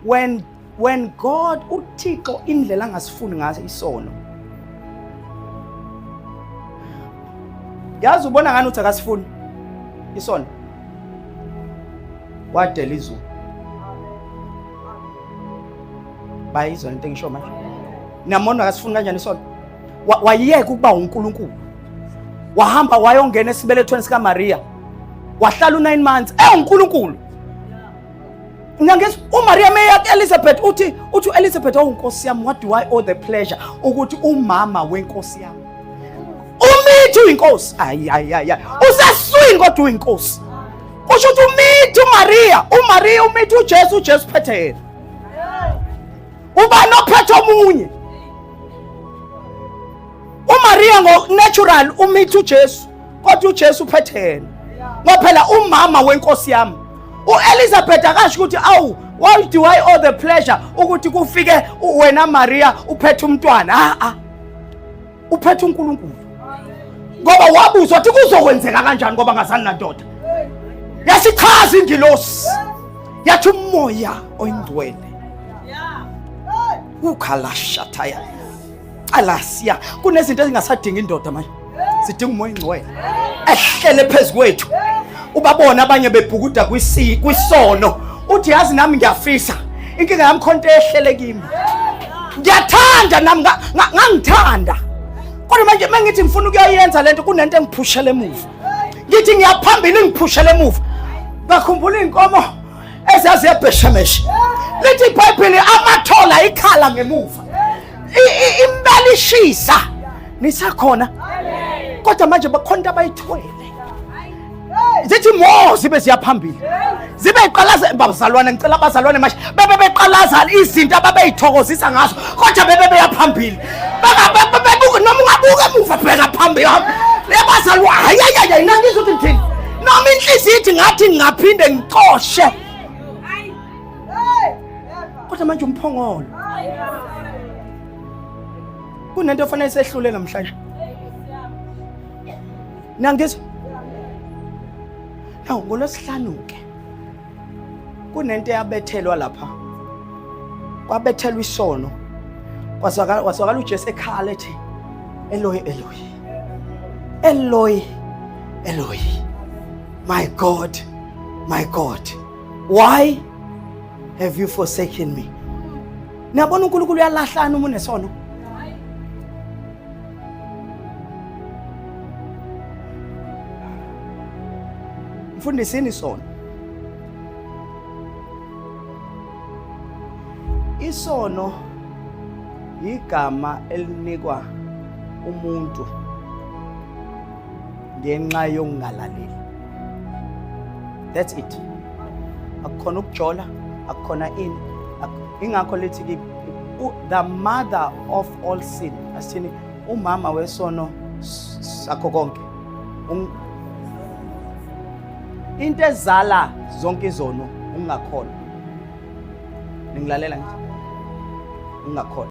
When God uThixo indlela angasifuni ngaso isono. Yazi ubona ngani uthi akasifuni isono? Wadela izulu. Bayizwa lento engisho manje. Niyamona akasifuni kanjani isono? Wayeka ukuba uNkulunkulu. Wahamba wayongena esibelethweni sikaMaria. Wahlala u9 months ewuNkulunkulu. Ngiyangizwa uMaria meya kuElizabeth uthi uElizabeth, oh Nkosi yami, what do I owe the pleasure ukuthi umama wenkosi yami umithi uyinkosi. Ayi ayi ayi, useswini kodwa uyinkosi. Kusho ukuthi umithi uMaria, uMaria umithi uJesu, uJesu phethe yena. Ubani ophethe omunye? uMaria ngo natural umithi uJesu, kodwa uJesu uphethe yena. Ngoba phela umama wenkosi yami uElizabeth akasho ukuthi awu, why do I owe the pleasure ukuthi kufike wena Maria uphethe umntwana. Ah ah, uphethe uNkulunkulu. Ngoba wabuzwa ukuthi kuzokwenzeka kanjani ngoba ngazani nandoda. Yasichaza ingilosi yathi umoya oyingcwele ukhalashathaya alasiya. Kunezinto ezingasadinga indoda manje, sidinga umoya ingcwele ehlele phezu kwethu. Ubabona abanye bebhukuda kwisono, uthi yazi nami ngiyafisa, inkinga yami khonto ehlele kimi, ngiyathanda nami ngangithanda, kodwa manje mengithi ngifuna ukuyoyenza lento kunento engiphushela emuva, ngithi ngiyaphambili ngiphushela emuva. Ngakhumbula iy'nkomo ezaziye eBheshemeshi, lithi iBhayibheli amathola ikhala ngemuva, impela ishisa nisakhona, kodwa manje bakhona into abayithwele, zithi mo zibe ziyaphambili zibe iqalaza. Bazalwane, ngicela abazalwane manje bebe beqalaza izinto ababeyithokozisa ngazo, kodwa bebe beyaphambili. Bebuka noma ungabuka emuva, bheka phambili lebazalwane. Hayi hayi hayi, nangizwa ukuthi ngithini, noma inhliziyo ithi ngathi ngingaphinde ngicoshe, kodwa manje umphongolo kunento ofanele sehlule namhlanje. Nangizwa naw ngolwesihlanu ke kunento eyabethelwa lapha, kwabethelwa isono, kwazwakala kwazwakala uJesu ekhala ethi Eloi Eloi Eloi Eloi, my God, my God, why have you forsaken me? Niyabona uNkulunkulu uyalahlana uma unesono. Mfundisini isono. Isono igama elinikwa umuntu ngenxa yokungalaleli. That's it. Akukhona ukujola, akukhona ini. Ingakho lithi ke the mother of all sin. Asithini umama wesono sakho konke. Into ezala zonke izono ungakholwa. Ningilalela ngithi ungakholwa.